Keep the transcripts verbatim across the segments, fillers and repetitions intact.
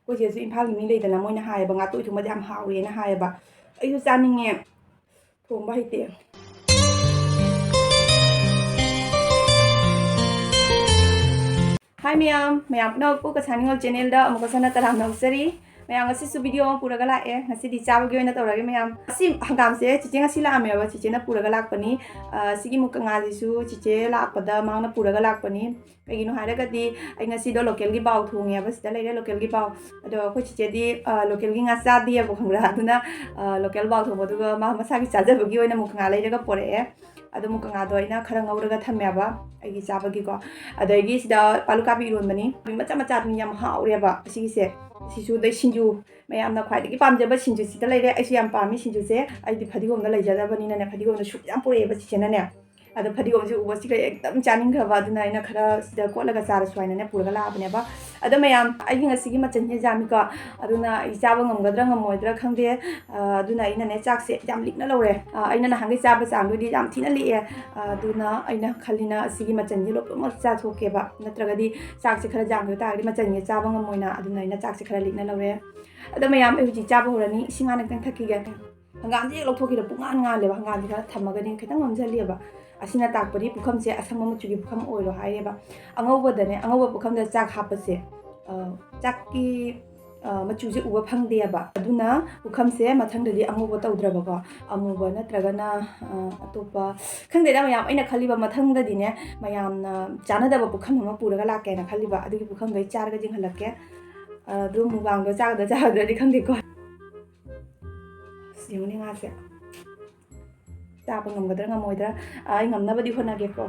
ꯑꯩꯈꯣꯏ ꯆꯦꯁꯨ ꯏꯝꯐꯥꯜꯒꯤ ꯃꯤ ꯂꯩꯗꯅ, ꯃꯣꯏꯅ ꯍꯥꯏꯌꯦꯕ, "ꯉꯥꯇꯣꯏ ꯊꯣꯡꯕꯗꯤ ꯌꯥꯝ ꯍꯥꯎꯋꯦꯅ" ꯍꯥꯏꯌꯦꯕ꯫ ꯑꯩꯁꯨ ꯆꯥꯅꯤꯡꯉꯦ, ꯊꯣꯡꯕ ꯍꯩꯇꯦ꯫ ꯍꯥꯏ ꯃꯌꯥꯝ, ꯃꯌꯥꯝ ꯄꯨꯝꯅꯃꯛꯄꯨ ꯀꯁꯥꯅꯤꯉꯣꯜ ꯆꯦꯅꯦꯜꯗ ꯑꯃꯨꯛꯀ ꯍꯟꯅ ꯇꯔꯥꯝꯅ ꯑꯣꯛꯆꯔꯤ꯫ ꯃꯌꯥꯝ, ꯉꯁꯤꯁꯨ ꯚꯤꯗꯤꯑꯣ ꯑꯃ ꯄꯨꯔꯒ ꯂꯥꯛꯑꯦ꯫ ꯉꯁꯤꯗꯤ ꯆꯥꯕꯒꯤ ꯑꯣꯏꯅ ꯇꯧꯔꯒꯦ ꯃꯌꯥꯝ꯫ ꯑꯁꯤ ꯍꯪꯒꯥꯝꯁꯦ ꯆꯤꯆꯦ ꯉꯁꯤ ꯂꯥꯛꯑꯝꯃꯦꯕ, ꯆꯤꯆꯦꯅ ꯄꯨꯔꯒ ꯂꯥꯛꯄꯅꯤ꯫ ꯑ, ꯁꯤꯒꯤ ꯃꯨꯀ ꯉꯥꯁꯤꯁꯨ ꯆꯤꯆꯦ ꯂꯥꯛꯄꯗ ꯃꯥꯅ ꯄꯨꯔꯒ ꯂꯥꯛꯄꯅꯤ꯫ ꯀꯩꯒꯤꯅꯣ ꯍꯥꯏꯔꯒꯗꯤ ꯑꯩ ꯉꯁꯤꯗꯣ ꯂꯣꯀꯦꯜꯒꯤ ꯄꯥꯎ ꯊꯣꯡꯉꯦꯕ, ꯁꯤꯗ ꯂꯩꯔꯦ ꯂꯣꯀꯦꯜꯒꯤ ꯄꯥꯎ꯫ ꯑꯗꯣ ꯑꯩꯈꯣꯏ ꯆꯤꯆꯦꯗꯤ, ꯑ, ꯂꯣꯀꯦꯜꯒꯤ ꯉꯥ ꯆꯥꯗꯦꯕ, ꯈꯪꯕ꯭ꯔꯥ? ꯑꯗꯨꯅ, ꯑ, ꯂꯣꯀꯦꯜ ꯄꯥꯎ ꯊꯣꯡꯕꯗꯨꯒ ꯃꯥ ꯃꯁꯥꯒꯤ ꯆꯥꯖꯕꯒꯤ ꯑꯣꯏꯅ ꯃꯨꯀ ꯉꯥ ꯂꯩꯔꯒ ꯄꯣꯔꯛꯑꯦ꯫ ꯑꯗꯣ ꯃꯨꯀ ꯉꯥꯗꯣ ꯑꯩꯅ ꯈꯔ ꯉꯧꯔꯒ ꯊꯝꯃꯦꯕ ꯑꯩꯒꯤ ꯆꯥꯕꯒꯤꯀꯣ꯫ ꯑꯗꯒꯤ ꯁꯤꯗ ꯄꯥꯂꯨꯀꯥꯕꯤ ꯏꯔꯣꯟꯕꯅꯤ, ꯃꯆꯥ ꯃꯆꯥꯗꯨꯅꯤ, ꯌꯥꯝ ꯍꯥꯎꯔꯦꯕ꯫ ꯑꯁꯤꯒꯤꯁꯦ, ꯁꯤꯁꯨ ꯑꯗꯩ ꯁꯤꯡꯖꯨ, ꯃꯌꯥꯝꯅ ꯈ꯭ꯋꯥꯏꯗꯒꯤ ꯄꯥꯝꯖꯕ ꯁꯤꯡꯖꯨꯁꯤꯗ ꯂꯩꯔꯦ꯫ ꯑꯩꯁꯨ ꯌꯥꯝ ꯄꯥꯝꯃꯤ ꯁꯤꯡꯖꯨꯁꯦ꯫ ꯑꯩꯗꯤ ꯐꯗꯤꯒꯣꯝꯗ ꯂꯩꯖꯗꯕꯅꯤꯅꯅꯦ, ꯐꯗꯤꯒꯣꯝꯗꯣ ꯁꯨꯛ ꯌꯥꯝ ꯄꯨꯔꯛꯑꯦꯕ ꯆꯤꯆꯦꯅꯅꯦ꯫ ꯑꯗꯣ ꯐꯗꯤꯒꯣꯝꯁꯦ ꯎꯕꯁꯤꯒ ꯑꯦꯛꯗꯝ ꯆꯥꯅꯤꯡꯈ꯭ꯔꯕ, ꯑꯗꯨꯅ ꯑꯩꯅ ꯈꯔ ꯁꯤꯗ ꯀꯣꯠꯂꯒ ꯆꯥꯔꯁꯨ ꯍꯥꯏꯅꯅꯦ ꯄꯨꯔꯒ ꯂꯥꯛꯑꯕꯅꯦꯕ꯫ ꯑꯗꯣ ꯃꯌꯥꯝ, ꯑꯩꯒꯤ ꯉꯁꯤꯒꯤ ꯃꯆꯜꯁꯦ ꯌꯥꯝꯃꯤꯀꯣ, ꯑꯗꯨꯅ ꯑꯩ ꯆꯥꯕ ꯉꯝꯒꯗ꯭ꯔꯥ ꯉꯝꯃꯣꯏꯗ꯭ꯔꯥ ꯈꯪꯗꯦ꯫ ꯑ, ꯑꯗꯨꯅ ꯑꯩꯅꯅꯦ ꯆꯥꯛꯁꯦ ꯌꯥꯝ ꯂꯤꯛꯅ ꯂꯧꯔꯦ꯫ ꯑ, ꯑꯩꯅ ꯅꯍꯥꯟꯒꯩ ꯆꯥꯕ ꯆꯥꯡꯗꯨꯗꯤ ꯌꯥꯝ ꯊꯤꯅ ꯂꯤꯛꯑꯦ꯫ ꯑ, ꯑꯗꯨꯅ ꯑꯩꯅ ꯈꯜꯂꯤꯅ ꯑꯁꯤꯒꯤ ꯃꯆꯜꯁꯦ ꯂꯣꯏꯅꯃꯛ ꯆꯥꯊꯣꯛꯀꯦꯕ, ꯅꯠꯇ꯭ꯔꯒꯗꯤ ꯆꯥꯛꯁꯦ ꯈꯔ ꯌꯥꯝꯈꯤꯕ ꯇꯥꯔꯒꯗꯤ ꯃꯆꯜꯁꯦ ꯆꯥꯕ ꯉꯝꯃꯣꯏꯅ, ꯑꯗꯨꯅ ꯑꯩꯅ ꯆꯥꯛꯁꯦ ꯈꯔ ꯂꯤꯛꯅ ꯂꯧꯔꯦ꯫ ꯑꯗꯣ ꯃꯌꯥꯝ, ꯑꯩ ꯍꯧꯖꯤꯛ ꯆꯥꯕ ꯍꯧꯔꯅꯤ, ꯏꯁꯤꯡ ꯍꯥꯟꯅ ꯈꯤꯇꯪ ꯊꯛꯈꯤꯒꯦ꯫ ꯍꯪꯒꯥꯝꯁꯦ ꯍꯦꯛ ꯂꯧꯊꯣꯛꯈꯤꯕꯗ ꯄꯨꯡꯉꯥꯟ ꯉꯥꯜꯂꯦꯕ, ꯍꯪꯒꯥꯝꯁꯦ ꯈꯔ ꯊꯝꯃꯒꯗꯤ ꯈꯤꯇꯪ ꯃꯝꯁꯤꯜꯂꯦꯕ꯫ ꯑꯁꯤꯅ ꯇꯥꯛꯄꯗꯤ ꯄꯨꯈꯝꯁꯦ ꯑꯁꯪꯕ ꯃꯆꯨꯒꯤ ꯄꯨꯈꯝ ꯑꯣꯏꯔꯣ ꯍꯥꯏꯔꯦꯕ꯫ ꯑꯉꯧꯕꯗꯅꯦ, ꯑꯉꯧꯕ ꯄꯨꯈꯝꯗ ꯆꯥꯛ ꯍꯥꯞꯄꯁꯦ, ꯑ, ꯆꯥꯛꯀꯤ, ꯑ, ꯃꯆꯨꯁꯦ ꯎꯕ ꯐꯪꯗꯦꯕ꯫ ꯑꯗꯨꯅ ꯄꯨꯈꯝꯁꯦ ꯃꯊꯪꯗꯗꯤ ꯑꯉꯧꯕ ꯇꯧꯗ꯭ꯔꯕꯀꯣ, ꯑꯃꯨꯕ ꯅꯠꯇ꯭ꯔꯒꯅ, ꯑ, ꯑꯇꯣꯞꯄ, ꯈꯪꯗꯦꯗ ꯃꯌꯥꯝ, ꯑꯩꯅ ꯈꯜꯂꯤꯕ ꯃꯊꯪꯗꯗꯤꯅꯦ, ꯃꯌꯥꯝꯅ ꯆꯥꯟꯅꯗꯕ ꯄꯨꯈꯝ ꯑꯃ ꯄꯨꯔꯒ ꯂꯥꯛꯀꯦꯅ ꯈꯜꯂꯤꯕ꯫ ꯑꯗꯨꯒꯤ ꯄꯨꯈꯝꯗꯣ ꯑꯩ ꯆꯥꯔꯒ ꯌꯦꯡꯍꯜꯂꯛꯀꯦ꯫ ꯑ, ꯑꯗꯨ ꯃꯨꯛꯕꯥꯡꯗꯣ ꯆꯥꯒꯗ꯭ꯔꯥ ꯆꯥꯒꯗ꯭ꯔꯗꯤ ꯈꯪꯗꯦꯀꯣ꯫ ꯑꯁ, ꯌꯦꯡꯉꯨꯅꯦ ꯉꯥꯁꯦ꯫ ꯆꯥꯕ ꯉꯝꯒꯗ꯭ꯔꯥ ꯉꯝꯃꯣꯏꯗ꯭ꯔꯥ? ꯑ, ꯑꯩ ꯉꯝꯅꯕꯗꯤ ꯍꯣꯠꯅꯒꯦꯀꯣ꯫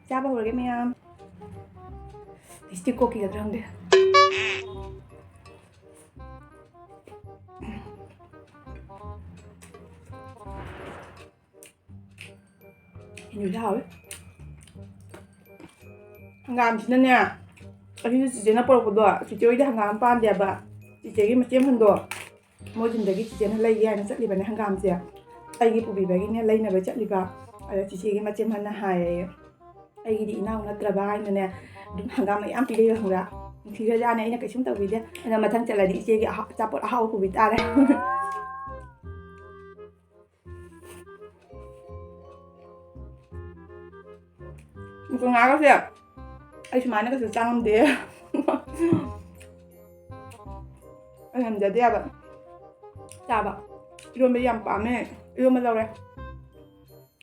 ꯆꯥꯕ ꯍꯧꯔꯒꯦ ꯃꯌꯥꯝ꯫ ꯂꯤꯞꯁꯇꯤꯛ ꯀꯣꯛꯈꯤꯒꯗ꯭ꯔꯥ ꯈꯪꯗꯦ꯫ ꯁꯤꯡꯖꯨꯁꯦ ꯍꯥꯎꯋꯦ꯫ ꯍꯪꯒꯥꯝꯁꯤꯅꯅꯦ, ꯑꯁꯤꯁꯨ ꯆꯤꯆꯦꯅ ꯄꯨꯔꯛꯄꯗꯣ, ꯆꯤꯆꯦ ꯍꯣꯏꯗꯤ ꯍꯪꯒꯥꯝ ꯄꯥꯟꯗꯦꯕ꯫ ꯆꯤꯆꯦꯒꯤ ꯃꯆꯦ ꯑꯍꯟꯗꯣ, ꯃꯣꯏ ꯌꯨꯝꯗꯒꯤ ꯆꯤꯆꯦꯅ ꯂꯩꯒꯦ ꯍꯥꯏꯅ ꯆꯠꯂꯤꯕꯅꯦ ꯍꯪꯒꯥꯝꯁꯦ꯫ ꯑꯩꯒꯤ ꯄꯨꯕꯤꯕꯒꯤꯅꯦ ꯂꯩꯅꯕ ꯆꯠꯂꯤꯕ꯫ ꯑꯗ ꯆꯤꯆꯦꯒꯤ ꯃꯆꯦ ꯑꯍꯟꯅ ꯍꯥꯏꯌꯦ, ꯑꯩꯒꯤꯗꯤ ꯏꯅꯥꯎ ꯅꯠꯇ꯭ꯔꯕ ꯍꯥꯏꯅꯅꯦ, ꯑꯗꯨꯝ ꯍꯪꯒꯥꯝ ꯃꯌꯥꯝ ꯄꯤꯔꯛꯑꯦ ꯈꯪꯕ꯭ꯔꯥ? ꯅꯨꯡꯁꯤꯈ꯭ꯔꯖꯥꯠꯅꯦ, ꯑꯩꯅ ꯀꯩꯁꯨꯝ ꯇꯧꯕꯤꯗꯦ꯫ ꯑꯗꯣ ꯃꯊꯪ ꯆꯠꯂꯗꯤ ꯏꯆꯦꯒꯤ ꯑꯍꯥ-, ꯑꯆꯥꯄꯣꯠ ꯑꯍꯥꯎꯕ ꯄꯨꯕꯤ ꯇꯥꯔꯦ꯫ ꯃꯨꯀ ꯉꯥꯒꯁꯦ ꯑꯩ ꯁꯨꯃꯥꯏꯅ ꯀꯩꯁꯨ ꯆꯥ ꯉꯝꯗꯦ꯫ ꯑꯩ ꯉꯝꯖꯗꯦ ꯍꯥꯏꯕ ꯆꯥꯕ꯫ ꯏꯔꯣꯟꯕ ꯌꯥꯝ ꯄꯥꯝꯃꯦ꯫ ꯏꯔꯣꯟꯕ ꯂꯧꯔꯦ꯫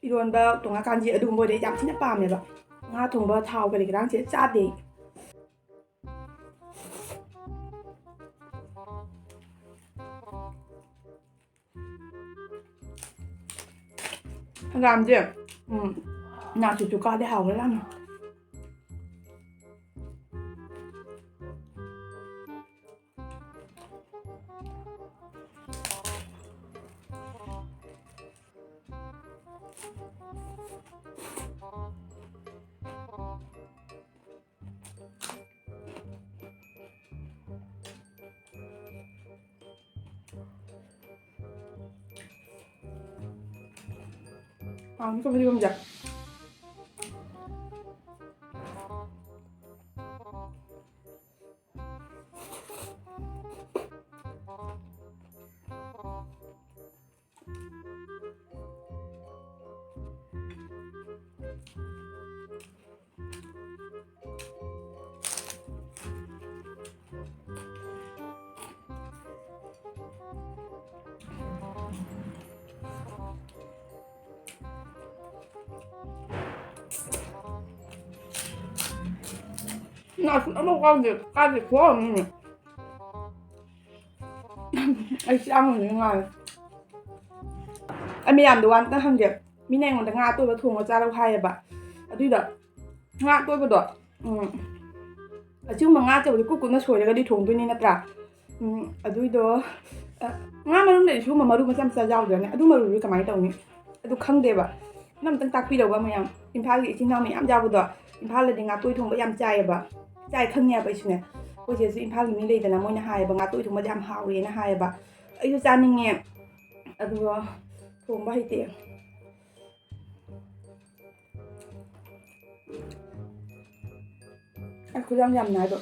ꯏꯔꯣꯟꯕ ꯇꯣꯡꯉꯥ ꯀꯥꯟꯖꯤ ꯑꯗꯨꯒꯨꯝꯕ ꯑꯣꯏꯔꯗꯤ ꯌꯥꯝ ꯊꯤꯅ ꯄꯥꯝꯃꯦꯕ꯫ ꯉꯥ ꯊꯣꯡꯕ, ꯊꯥꯎ ꯀꯔꯤ ꯀꯔꯥꯡꯁꯦ ꯆꯥꯗꯦ꯫ ꯍꯪꯒꯥꯝꯁꯦ, ꯎꯝ, ꯅꯥꯆꯨ ꯆꯨ ꯀꯥꯗꯤ ꯍꯥꯎꯈ꯭ꯔꯦ ꯌꯥꯝꯅ꯫ ꯍꯥꯎꯅꯤꯀꯣ ꯐꯗꯤꯒꯣꯝꯁꯦ꯫ ꯅꯥꯁꯨ ꯑꯃꯨꯛ ꯀꯥꯎꯗꯦ, ꯀꯥꯗꯦ ꯈꯨꯍꯥꯎ ꯑꯃꯅꯦ꯫ ꯑꯩ ꯆꯥ ꯉꯝꯗꯣꯏ ꯉꯥꯏꯔꯦ꯫ ꯑꯩ ꯃꯌꯥꯝꯗꯣ ꯋꯥ ꯑꯝꯇ ꯍꯪꯒꯦ꯫ ꯃꯤꯅ ꯑꯩꯉꯣꯟꯗ ꯉꯥ ꯑꯇꯣꯏꯕ ꯊꯣꯡꯉ ꯆꯥꯔꯛꯎ ꯍꯥꯏꯌꯦꯕ꯫ ꯑꯗꯨꯏꯗꯣ ꯉꯥ ꯑꯇꯣꯏꯕꯗꯣ, ꯎꯝ, ꯑꯁꯤꯒꯨꯝꯕ ꯉꯥ ꯑꯆꯧꯕꯗꯤ ꯀꯨꯞ ꯀꯨꯞꯅ ꯁꯣꯏꯔꯒꯗꯤ ꯊꯣꯡꯗꯣꯏꯅꯤ ꯅꯠꯇ꯭ꯔꯥ? ꯎꯝ, ꯑꯗꯨꯏꯗꯣ, ꯑ, ꯉꯥ ꯃꯔꯨꯝꯗꯗꯤ ꯁꯤꯒꯨꯝꯕ ꯃꯔꯨ ꯃꯆꯥ ꯃꯆꯥ ꯌꯥꯎꯗ꯭ꯔꯅꯦ? ꯑꯗꯨ ꯃꯔꯨꯗꯨꯗꯤ ꯀꯃꯥꯏꯅ ꯇꯧꯅꯤ? ꯑꯗꯨ ꯈꯪꯗꯦꯕ꯫ ꯅꯪ ꯑꯝꯇꯪ ꯇꯥꯛꯄꯤꯔꯧꯕ ꯃꯌꯥꯝ꯫ ꯏꯝꯐꯥꯜꯒꯤ ꯏꯆꯤꯟ ꯏꯅꯥꯎ ꯃꯌꯥꯝ ꯌꯥꯎꯕꯗꯣ, ꯏꯝꯐꯥꯜꯗꯗꯤ ꯉꯥꯇꯣꯏ ꯊꯣꯡꯕ ꯌꯥꯝ ꯆꯥꯏꯌꯦꯕ꯫ ꯆꯥꯏ ꯈꯪꯉꯦꯕ ꯑꯩꯁꯨꯅꯦ꯫ ꯑꯩꯈꯣꯏ ꯆꯦꯁꯨ ꯏꯝꯐꯥꯜꯒꯤ ꯃꯤ ꯂꯩꯗꯅ, ꯃꯣꯏꯅ ꯍꯥꯏꯌꯦꯕ, "ꯉꯥꯇꯣꯏ ꯊꯣꯡꯕꯗꯤ ꯌꯥꯝ ꯍꯥꯎꯋꯦꯅ" ꯍꯥꯏꯌꯦꯕ꯫ ꯑꯩꯁꯨ ꯆꯥꯅꯤꯡꯉꯦ, ꯑꯗꯨꯒ ꯊꯣꯡꯕ ꯍꯩꯇꯦ꯫ ꯑꯩ ꯈꯨꯂꯪ ꯌꯥꯝ ꯅꯥꯏꯕ꯫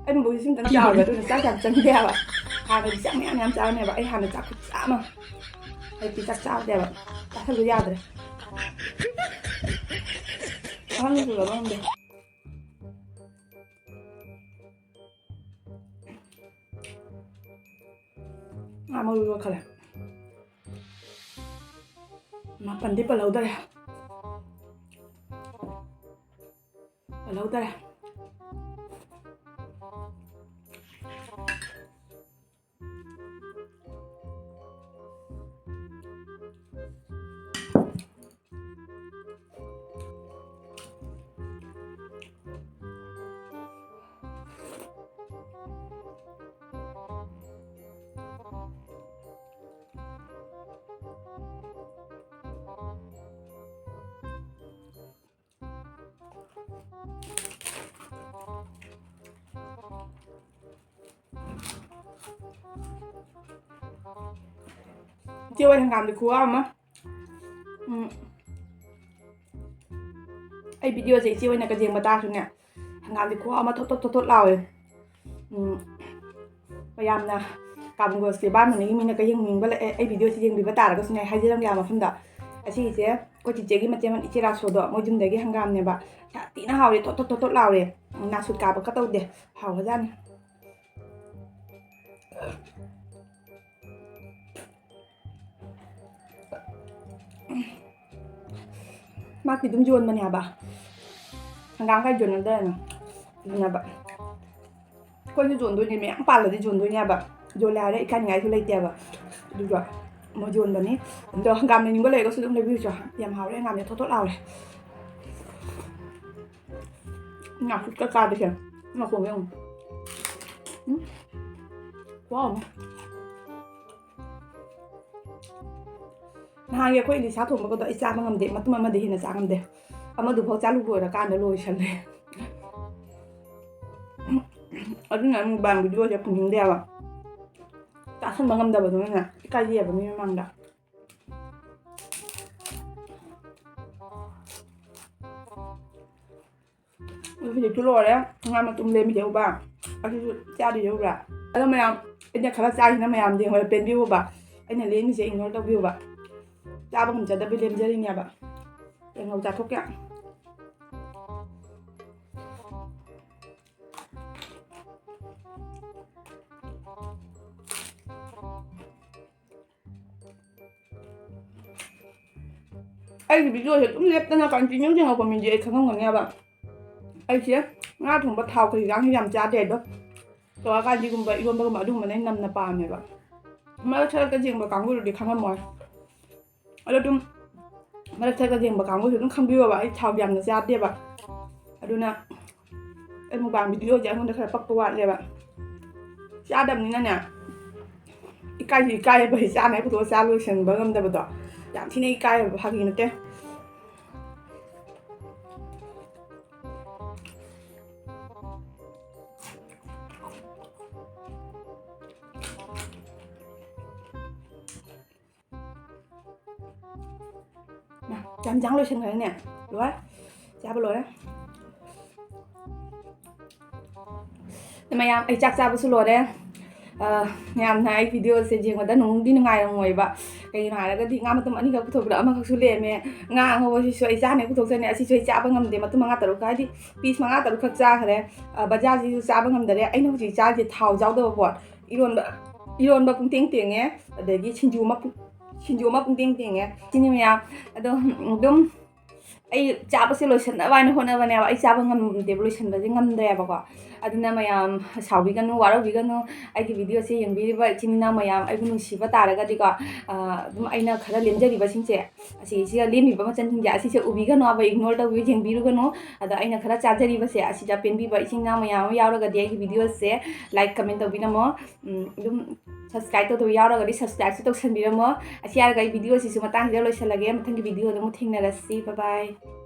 ꯑꯩ ꯃꯕꯨꯛꯁꯤ ꯁꯤꯝꯇꯪ ꯆꯥꯎꯔꯦ, ꯑꯗꯨꯅ ꯆꯥꯛ ꯌꯥꯝ ꯆꯪꯗꯦ ꯍꯥꯏꯕ꯫ ꯍꯥꯟꯅꯗꯤ ꯆꯥꯛ ꯃꯌꯥꯝ ꯃꯌꯥꯝ ꯆꯥꯔꯝꯃꯦꯕ꯫ ꯑꯩ ꯍꯥꯟꯅ ꯆꯥꯛ ꯈꯨꯆꯥ ꯑꯃ꯫ ꯍꯧꯖꯤꯛꯇꯤ ꯆꯥꯛ ꯆꯥꯗꯦꯕ꯫ ꯆꯥꯁꯜꯂꯨ ꯌꯥꯗ꯭ꯔꯦ꯫ ꯑꯍꯟ ꯑꯣꯏꯁꯤꯜꯂꯕ ꯈꯪꯗꯦ꯫ ꯉꯥ ꯃꯔꯨ ꯌꯣꯠꯈꯔꯦ꯫ ꯃꯥꯄꯟꯗꯤ ꯄꯜꯍꯧꯗꯔꯦ꯫ ꯄꯜꯍꯧꯗꯔꯦ꯫ ꯏꯆꯦ ꯍꯣꯏ ꯍꯪꯒꯥꯝꯗꯤ ꯈꯨꯋꯥ ꯑꯃ꯫ ꯎꯝ꯫ ꯑꯩ videoꯁꯦ ꯏꯆꯦ ꯍꯣꯏꯅ ꯀ ꯌꯦꯡꯕ ꯇꯥꯔꯁꯨꯅꯦ, ꯍꯪꯒꯥꯝꯗꯤ ꯈꯨꯋꯥ ꯑꯃ ꯊꯣꯠ ꯊꯣꯠ ꯊꯣꯠ ꯊꯣꯠ ꯂꯥꯎꯋꯦ꯫ ꯎꯝ꯫ ꯃꯌꯥꯝꯅ ꯀꯥꯕꯨꯡꯒꯣꯁꯀꯤ ꯕꯥꯔ ꯃꯅꯤꯒꯤ ꯃꯤꯅ ꯀ ꯌꯦꯡꯅꯤꯡꯕ ꯂꯩ-, ꯑꯩ videoꯁꯤ ꯌꯦꯡꯕꯤꯕ ꯇꯥꯔꯒꯁꯨꯅꯦ, ꯍꯥꯏꯖꯔꯝꯒꯦ ꯃꯐꯝꯗ꯫ ꯑꯁꯤꯒꯤꯁꯦ ꯑꯩꯈꯣꯏ ꯆꯤꯆꯦꯒꯤ ꯃꯆꯦ ꯑꯃ ꯏꯆꯦ ꯔꯥꯁꯣꯗꯣ, ꯃꯣꯏ ꯌꯨꯝꯗꯒꯤ ꯍꯪꯒꯥꯝꯅꯦꯕ꯫ ꯌꯥꯝ ꯊꯤꯅ ꯍꯥꯎꯔꯦ, ꯊꯣꯠ ꯊꯣꯠ ꯊꯣꯠ ꯊꯣꯠ ꯂꯥꯎꯔꯦ꯫ ꯅꯥꯁꯨꯠ ꯀꯥꯕꯀ ꯇꯧꯗꯦ꯫ ꯍꯥꯎꯕꯖꯥꯠꯅꯤ꯫ ꯃꯥꯗꯤ ꯑꯗꯨꯝ ꯌꯣꯟꯕꯅꯦ ꯍꯥꯏꯕ꯫ ꯍꯪꯒꯥꯝꯒ ꯌꯣꯟꯅꯗ꯭ꯔꯦꯅ꯫ ꯑꯗꯨꯅꯦꯕ꯫ ꯑꯩꯈꯣꯏꯁꯨ ꯌꯣꯟꯗꯣꯏꯅꯦ, ꯃꯌꯥꯝ ꯄꯥꯜꯂꯗꯤ ꯌꯣꯟꯗꯣꯏꯅꯦ ꯍꯥꯏꯕ꯫ ꯌꯣꯜꯂꯦ ꯍꯥꯏꯔ ꯏꯀꯥꯏꯅꯤꯡꯉꯥꯏꯁꯨ ꯂꯩꯇꯦꯕ꯫ ꯑꯗꯨꯒ ꯃꯣꯏ ꯌꯣꯟꯕꯅꯤ꯫ ꯑꯗꯣ ꯍꯪꯒꯥꯝ ꯂꯩꯅꯤꯡꯕ ꯂꯩꯔꯒꯁꯨ ꯑꯗꯨꯝ ꯂꯩꯕꯤꯔꯨꯆꯣ꯫ ꯌꯥꯝ ꯍꯥꯎꯔꯦ ꯍꯪꯒꯥꯝꯁꯦ, ꯊꯣꯠ ꯊꯣꯠ ꯂꯥꯎꯔꯦ꯫ ꯉꯥꯀꯨꯞꯀ ꯆꯥꯕꯁꯦ ꯃꯈꯣꯡ ꯌꯦꯡꯉꯨ꯫ ꯎꯝ꯫ ꯋꯥꯎ꯫ ꯅꯍꯥꯟꯒꯤ ꯑꯩꯈꯣꯏ ꯏꯂꯤꯁꯥ ꯊꯣꯡꯕꯒꯗꯣ ꯑꯩ ꯆꯥꯕ ꯉꯝꯗꯦ, ꯃꯇꯨꯝ ꯑꯃꯗꯤ ꯍꯦꯟꯅ ꯆꯥ ꯉꯝꯗꯦ꯫ ꯑꯃꯗꯨꯐꯥꯎ ꯆꯥꯂꯨ ꯂꯣꯏꯔꯀꯥꯟꯗ ꯂꯣꯏꯁꯜꯂꯦ꯫ ꯑꯗꯨꯅ mukbang videoꯁꯦ ꯄꯨꯅꯤꯡꯗꯦꯕ꯫ ꯆꯥꯁꯟꯕ ꯉꯝꯗꯕꯗꯨꯅꯅꯦ ꯏꯀꯥꯏꯖꯩꯌꯦꯕ ꯃꯤ ꯃꯃꯥꯡꯗ꯫ ꯑꯗꯨ ꯍꯧꯖꯤꯛꯇꯤ ꯂꯣꯏꯔꯦ꯫ ꯉꯥ ꯃꯇꯨꯝ ꯂꯦꯝꯃꯤꯁꯦ ꯎꯕ꯫ ꯑꯁꯤꯁꯨ ꯆꯥꯗꯣꯏꯁꯦ ꯎꯕ꯭ꯔꯥ? ꯑꯗꯣ ꯃꯌꯥꯝ, ꯑꯩꯅ ꯈꯔ ꯆꯥꯈꯤꯅ ꯃꯌꯥꯝ ꯌꯦꯡꯉꯣ ꯄꯦꯟꯕꯤꯌꯨꯕ꯫ ꯑꯩꯅ ꯂꯦꯝꯃꯤꯁꯦ ignore ꯇꯧꯕꯤꯌꯨꯕ꯫ ꯆꯥꯕ ꯉꯝꯖꯗꯕꯩ ꯂꯦꯝꯖꯔꯤꯅꯦꯕ꯫ ꯌꯦꯡꯉꯣ ꯆꯥꯊꯣꯛꯀꯦ꯫ ꯑꯩꯒꯤ videoꯁꯦ ꯑꯗꯨꯝ ꯂꯦꯞꯇꯅ continue ꯌꯦꯡꯉꯛꯄ ꯃꯤꯗꯤ ꯑꯩ ꯈꯪꯉꯝꯒꯅꯦꯕ꯫ ꯑꯩꯁꯦ ꯉꯥ ꯊꯣꯡꯕ ꯊꯥꯎ ꯀꯔꯤ ꯆꯥꯡꯁꯦ ꯌꯥꯝ ꯆꯥꯗꯦ ꯑꯗꯣ꯫ ꯆꯧꯋꯥ ꯀꯥꯟꯖꯤꯒꯨꯝꯕ, ꯏꯔꯣꯟꯕꯒꯨꯝꯕ ꯑꯗꯨꯒꯨꯝꯕꯅ ꯑꯩ ꯅꯝꯅ ꯄꯥꯝꯃꯦꯕ꯫ ꯃꯔꯛ ꯁꯔꯛꯇ ꯌꯦꯡꯕ ꯀꯥꯡꯕꯨꯗꯨꯗꯤ ꯈꯪꯉꯝꯃꯣꯏ꯫ ꯑꯗꯣ ꯑꯗꯨꯝ ꯃꯔꯛ ꯁꯔꯛꯇ ꯌꯦꯡꯕ ꯀꯥꯡꯕꯨꯁꯨ ꯑꯗꯨꯝ ꯈꯪꯕꯤꯌꯣꯕ, ꯑꯩ ꯊꯥꯎ ꯌꯥꯝꯅ ꯆꯥꯗꯦꯕ꯫ ꯑꯗꯨꯅ ꯑꯩ mukbang videoꯁꯦ ꯑꯩꯉꯣꯟꯗ ꯈꯔ ꯄꯛꯄ ꯋꯥꯠꯂꯦꯕ꯫ ꯆꯥꯗꯕꯅꯤꯅꯅꯦ, ꯏꯀꯥꯏꯁꯨ ꯏꯀꯥꯏꯌꯦꯕ, ꯑꯩ ꯆꯥꯅꯉꯥꯏ ꯄꯨꯊꯣꯛꯑ ꯆꯥ ꯂꯣꯏꯁꯟꯕ ꯉꯝꯗꯕꯗꯣ꯫ ꯌꯥꯝ ꯊꯤꯅ ꯏꯀꯥꯏꯌꯦꯕ, ꯐꯥꯒꯤ ꯅꯠꯇꯦ꯫ ꯃꯥ, ꯆꯥꯛ ꯏꯟꯖꯥꯡ ꯂꯣꯏꯁꯟꯈ꯭ꯔꯦꯅꯦ꯫ ꯂꯣꯏꯔꯦ꯫ ꯆꯥꯕ ꯂꯣꯏꯔꯦ꯫ ꯃꯌꯥꯝ, ꯑꯩ ꯆꯥꯛ ꯆꯥꯕꯁꯨ ꯂꯣꯏꯔꯦ꯫ ꯑ, ꯃꯌꯥꯝꯅ ꯑꯩ videoꯁꯦ ꯌꯦꯡꯕꯗ ꯅꯨꯡꯗꯤ ꯅꯨꯡꯉꯥꯏꯔꯝꯃꯣꯏꯕ꯫ ꯀꯩꯒꯤꯅꯣ ꯍꯥꯏꯔꯒꯗꯤ ꯉꯥ ꯃꯇꯨꯝ ꯑꯅꯤꯈꯛ ꯄꯨꯊꯣꯛꯄꯗ ꯑꯃꯈꯛꯁꯨ ꯂꯦꯝꯃꯦ꯫ ꯉꯥ ꯑꯉꯧꯕꯁꯤꯁꯨ ꯑꯩ ꯆꯥꯅꯤ ꯄꯨꯊꯣꯛꯆꯅꯤ꯫ ꯑꯁꯤꯁꯨ ꯑꯩ ꯆꯥꯕ ꯉꯝꯗꯦ꯫ ꯃꯇꯨꯝ ꯃꯉꯥ ꯇꯔꯨꯛ ꯍꯥꯏꯗꯤ piece ꯃꯉꯥ ꯇꯔꯨꯛꯈꯛ ꯆꯥꯈ꯭ꯔꯦ꯫ ꯑ, ꯕꯖꯥꯔꯁꯤꯁꯨ ꯆꯥꯕ ꯉꯝꯗꯔꯦ꯫ ꯑꯩꯅ ꯍꯧꯖꯤꯛ ꯆꯥꯔꯤꯁꯦ ꯊꯥꯎ ꯌꯥꯎꯗꯕ ꯄꯣꯠ꯫ ꯏꯔꯣꯟꯕ, ꯏꯔꯣꯟꯕ ꯄꯨꯡꯇꯦꯡ ꯇꯦꯡꯉꯦ꯫ ꯑꯗꯒꯤ ꯁꯤꯡꯖꯨ ꯑꯃ ꯄꯨꯡ-, ꯁꯤꯡꯖꯨ ꯑꯃ ꯄꯨꯡꯇꯦꯡ ꯇꯦꯡꯉꯦ꯫ ꯁꯤꯅꯤ ꯃꯌꯥꯝ꯫ ꯑꯗꯣ, ꯑꯗꯨꯝ ꯑꯩ ꯆꯥꯕꯁꯦ ꯂꯣꯏꯁꯟꯅꯕ ꯍꯥꯏꯅ ꯍꯣꯠꯅꯕꯅꯦꯕ꯫ ꯑꯩ ꯆꯥꯕ ꯉꯝꯗꯦꯕ, ꯂꯣꯏꯁꯟꯕꯁꯦ ꯉꯝꯗ꯭ꯔꯦꯕꯀꯣ꯫ ꯑꯗꯨꯅ ꯃꯌꯥꯝ ꯁꯥꯎꯕꯤꯒꯅꯨ, ꯋꯥꯔꯧꯕꯤꯒꯅꯨ꯫ ꯑꯩꯒꯤ videoꯁꯦ ꯌꯦꯡꯕꯤꯔꯤꯕ ꯏꯆꯤꯟ ꯏꯅꯥꯎ ꯃꯌꯥꯝ, ꯑꯩꯕꯨ ꯅꯨꯡꯁꯤꯕ ꯇꯥꯔꯒꯗꯤꯀꯣ, ꯑ, ꯑꯗꯨꯝ ꯑꯩꯅ ꯈꯔ ꯂꯦꯝꯖꯔꯤꯕꯁꯤꯡꯁꯦ, ꯑꯁꯤꯁꯤꯒ ꯂꯦꯝꯃꯤꯕ ꯃꯆꯜꯁꯤꯡꯁꯦ, ꯑꯁꯤꯁꯦ ꯎꯕꯤꯒꯅꯨ ꯍꯥꯏꯕ, ignore ꯇꯧꯕꯤꯌꯨ, ꯌꯦꯡꯕꯤꯔꯨꯒꯅꯨ꯫ ꯑꯗꯣ ꯑꯩꯅ ꯈꯔ ꯆꯥꯖꯔꯤꯕꯁꯦ, ꯑꯁꯤꯗ ꯄꯦꯟꯕꯤꯕ ꯏꯆꯤꯟ ꯏꯅꯥꯎ ꯃꯌꯥꯝ ꯑꯃ ꯌꯥꯎꯔꯒꯗꯤ ꯑꯩꯒꯤ videoꯁꯦ like, comment ꯇꯧꯕꯤꯔꯝꯃꯣ꯫ ꯎꯝ, ꯑꯗꯨꯝ subscribe ꯇꯧꯗꯕ ꯌꯥꯎꯔꯒꯗꯤ subscribeꯁꯨ ꯇꯧꯁꯟꯕꯤꯔꯝꯃꯣ꯫ ꯑꯁꯤ ꯍꯥꯏꯔꯒ ꯑꯩ videoꯁꯤꯁꯨ ꯃꯇꯥꯡꯁꯤꯗ ꯂꯣꯏꯁꯤꯜꯂꯒꯦ꯫ ꯃꯊꯪꯒꯤ videoꯗ ꯑꯃꯨꯛ ꯊꯦꯡꯅꯔꯁꯤ꯫ Bye bye꯫